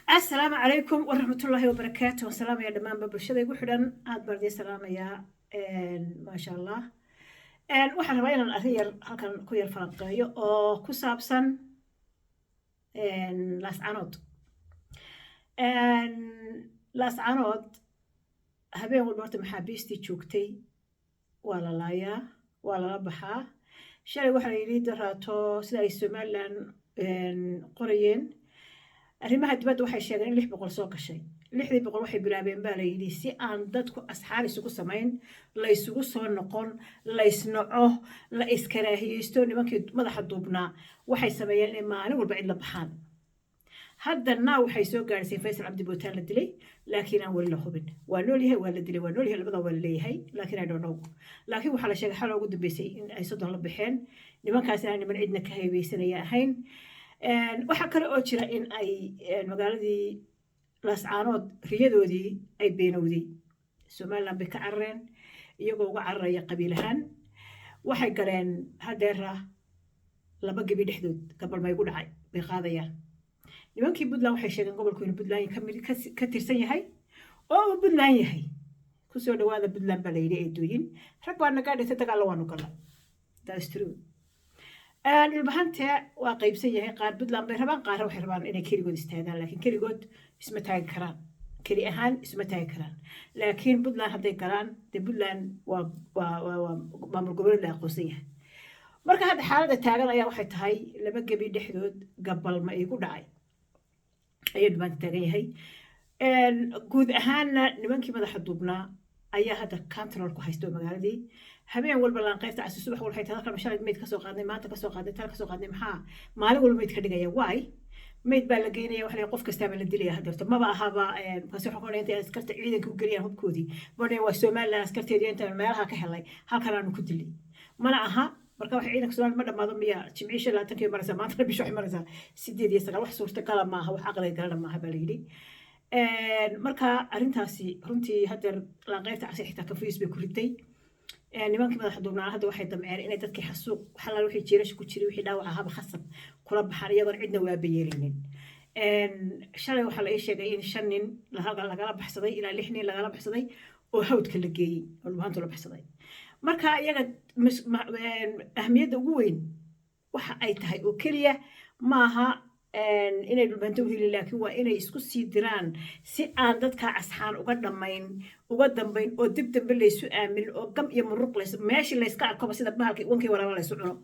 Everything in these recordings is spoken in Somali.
Asalaamu calaykum waraxmatullaahi wabarakaatu. Waan salaamaya dhammaanba bulshada igu xidhan, aad baan idiin salaamayaa. Maasha Allah, waxaan rabaa inaan arrin yar halkan ku yar falanqeeyo oo ku saabsan Laascanood. Laascanood habeen walba horta maxaabiistii joogtay waa la laayaa, waa lala baxaa. Shalay waxaa la yidhi daraato, sida ay Somaliland qorayeen arrimaha dibadda, waxay sheegeen in 600 soo gashay. 600 waxay bilaabeen baa la yidhi si aan dadku asxaab isugu samayn, laysugu soo noqon, laysnaco, la iskaraahiyeysto. Nimankii madaxa duubnaa waxay sameeyeen inay maalin walba cid la baxaan. Haddana waxay soo gaadhisay Faysal Cabdi Bootaan la dilay, laakiin aan weli la hubin. Waa nool yahay, waa la dilay, waa nool yahay, labada waa la leeyahay, laakiin I don't know. Laakiin waxaa la sheegay xal ugu dambeysay in ay 30 la baxeen. Nimankaas aan niman cidna ka haybeysanaya ahayn. Waxaa kale oo jira in ay magaaladii Laascaanood riyadoodii ay beenowday. Somaliland bay ka carareen, iyagoo uga cararaya qabiil ahaan. Waxay galeen hadeera laba gebi dhexdood, gabal maygu dhacay bay qaadayaan. Nimankii Puntland waxay sheegeen gobolku inuu Puntland ka tirsan yahay oo uu Puntland yahay. Kusoo dhawaada Puntland baa la yidhi. Eedooyin rag baa nagaa dhintay, dagaalla waanu galla. That's true. Dhulbahante waa qaybsan yahay. Qaar Puntland bay rabaan, qaarna waxay rabaan inay keligood istaagaan, laakiin keligood isma taagi karaan, keli ahaan isma taagi karaan. Laakiin Puntland hadday galaan, dee Puntland waa maamul goboleed la aqoonsan yahay. Marka hadda xaaladda taagan ayaa waxay tahay laba gebi dhexdood gabal ma iigu dhacay ayuu dhulbahante taagan yahay. Guud ahaanna nimankii madaxa duubnaa ayaa hadda control ku haysta magaaladii. Habeen walba laanqeyrta casi, subax walba waxay tahay halkan shalay mayd kasoo qaadnay, maanta kasoo qaadnay, tal kasoo qaadnay. Maxaa maalin walba mayd ka dhigaya? Waay, mayd baa la geynaya, waxa la qof kastaaba la dilaya hadeerto. Maba ahaba kasi waxaan ku odhanaya intay askarta ciidanka u geliyaan hubkoodii badhe waa Somaliland askarteedii intaan meelaha ka helay halkan aanu ku dilay mana aha. Marka waxa ciidanka Somaliland ma dhamaado miya? Jimcii 25-kii maraysaa, maantana bisha waxay maraysaa 8 iyo 9. Wax suurtagala maaha, wax aqliga galana maaha baa la yidhi. Marka arrintaasi runtii hadeer laanqeyrta casi xitaa confuse bay ku riday nimankii madaxa duubnaa. Hadda waxay damceen inay dadkii xasuuq xalaal, wixii jiirasha ku jiray, wixii dhaawac ahaaba khasab kula baxaan, iyagoon cidna waaba yeelinin. Shalay waxaa la ii sheegay in shan nin lagala baxsaday, ilaa lix nin lagala baxsaday oo hawdka la geeyey oo Dhulbahantu la baxsaday. Marka iyaga ahmiyadda ugu weyn waxa ay tahay oo keliya maaha inay Dhulbahanto u helin, laakiin waa inay isku sii diraan si aan dadka asxaan uga dhammayn, uga dambayn, oo dib dambe laysu aaminin, oo gam iyo muruq lays meeshii layska arkoba sida bahalkii wankii waraaba laysu cuno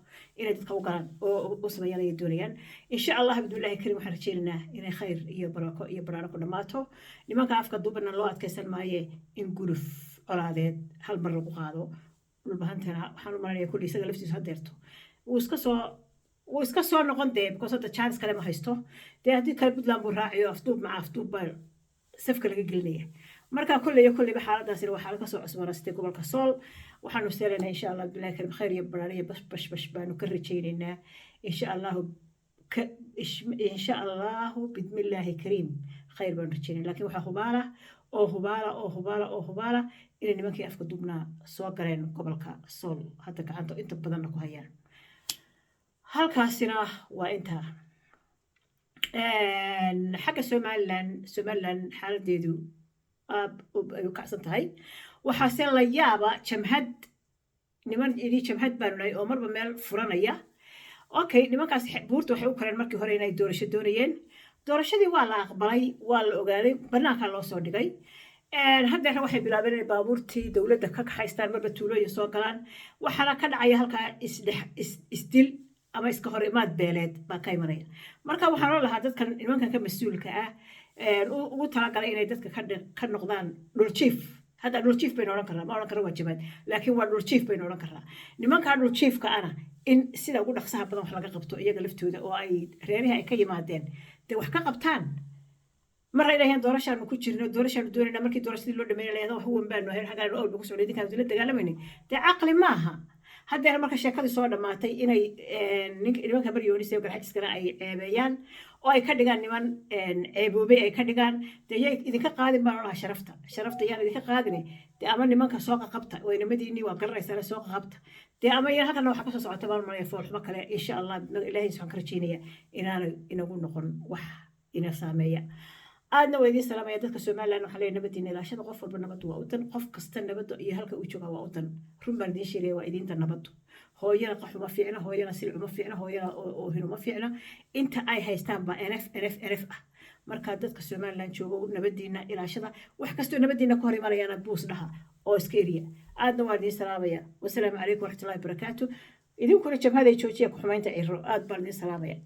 inay dadka u galaan oo u sameeyaan ayay doonayaan. Insha Allah bidmillahi karim, waxaan rajaynaynaa inay khayr iyo barako iyo baraaro ku dhammaato. Nimanka afka duubana loo adkaysan maaye in guluf colaadeed hal mar lagu qaado. Dhulbahantana waxaan u malanaya kulli isaga laftiisu hadeerto wuu iska soo noqon dee, because hadda chance kale ma haysto dee. Haddii kale Puntland buu raaciyo, afduub maca afduub baa safka laga gelinaya. Marka kolley iyo kolleyba xaaladaasina waa xaalad kasoo cusboonastay gobolka Sool. Waxaanu seelaynaa insha Allah bilahi karim khayr iyo baraare iyo bash bash bash baanu ka rajaynaynaa insha Allahu, insha Allahu bidmillaahi kariim khayr baanu rajaynaa. Laakiin waxaa hubaala oo hubaala oo hubaala oo hubaala inay nimankii afka duubnaa soo galeen gobolka Sool, hadda gacanta inta badanna ku hayaan. Halkaasina waa intaa. Xagga Somaliland, Somaliland xaaladeedu aad ay u kacsan tahay. Waxaase la yaaba jamhad, niman idhi jamhad baanu nahay oo marba meel furanaya. Okay, nimankaas buurta waxay u kareen markii hore inay doorasho doonayeen. Doorashadii waa la aqbalay, waa la ogaaday, banaankaa loo soo dhigay. Haddeerna waxay bilaabeen inay baabuurtii dowladda ka kaxaystaan, marba tuulooyin soo galaan. Waxaana ka dhacaya halkaa isdhex isdil ama iska hor imaad beeleed baa ka imanaya. Marka waxaan oon lahaa dadkan nimankan ka mas-uulka ah ugu talagalay inay dadka ka noqdaan dhuljiif. Hadda dhuljiif baynu odhan karnaa, ma odhan karna waa jamaad, laakiin waa dhuljiif baynu odhan karnaa. Nimankaa dhuljiifka ana in sida ugu dhaqsaha badan wax laga qabto iyaga laftooda, oo ay reerihii ay ka yimaadeen dee wax ka qabtaan. Marra ilaahyan doorashaanu ku jirno, doorashaanu doonayna, markii doorashadii loo dhameynay lahayd wax weyn baanu ahayn, xaggaan awalba ku socday, idinkaan la dagaalamaynin, dee caqli maaha. Haddeer marka sheekadii soo dhammaatay inay nimanka Baryoonis ee Garxajiskana ay ceebeeyaan oo ay ka dhigaan niman ceeboobay ay ka dhigaan, dee yay idinka qaadin baan olahaa sharafta. Sharafta yaan idinka qaadine dee, ama nimanka soo qaqabta, waynamadiinii waa garanaysaana, soo qaqabta dee, ama yan halkana waxaa kasoo socota baan malaya foolxumo kale. Insha Allah Ilaahay waxaan ka rajeynaya inaanu inagu noqon wax ina saameeya. Aadna waa idiin salaamaya. Dadka Somaliland waxaa leeyahay, nabadiina ilaashada. Qof walba nabaddu waa u dan. Qof kasta nabadda iyo halka uu joogaa waa u dan. Run baan idiin sheegaya, waa idiinta nabaddu. Hooyana qaxuma fiicna, hooyana silcuma fiicna, hooyana oohinuma fiicna. Inta ay haystaan baa nf nf nf ah. Marka dadka Somaliland joogo, nabadiina ilaashada. Wax kastoo nabadiina ka hor imanayana buus dhaha oo iska eriya. Aadna waan idiin salaamaya. Wasalaamu calaykum waraxmatullahi wabarakaatu. Idinkuna jabhaday joojiya ku xumaynta Ciro. Aad baan idiin salaamaya.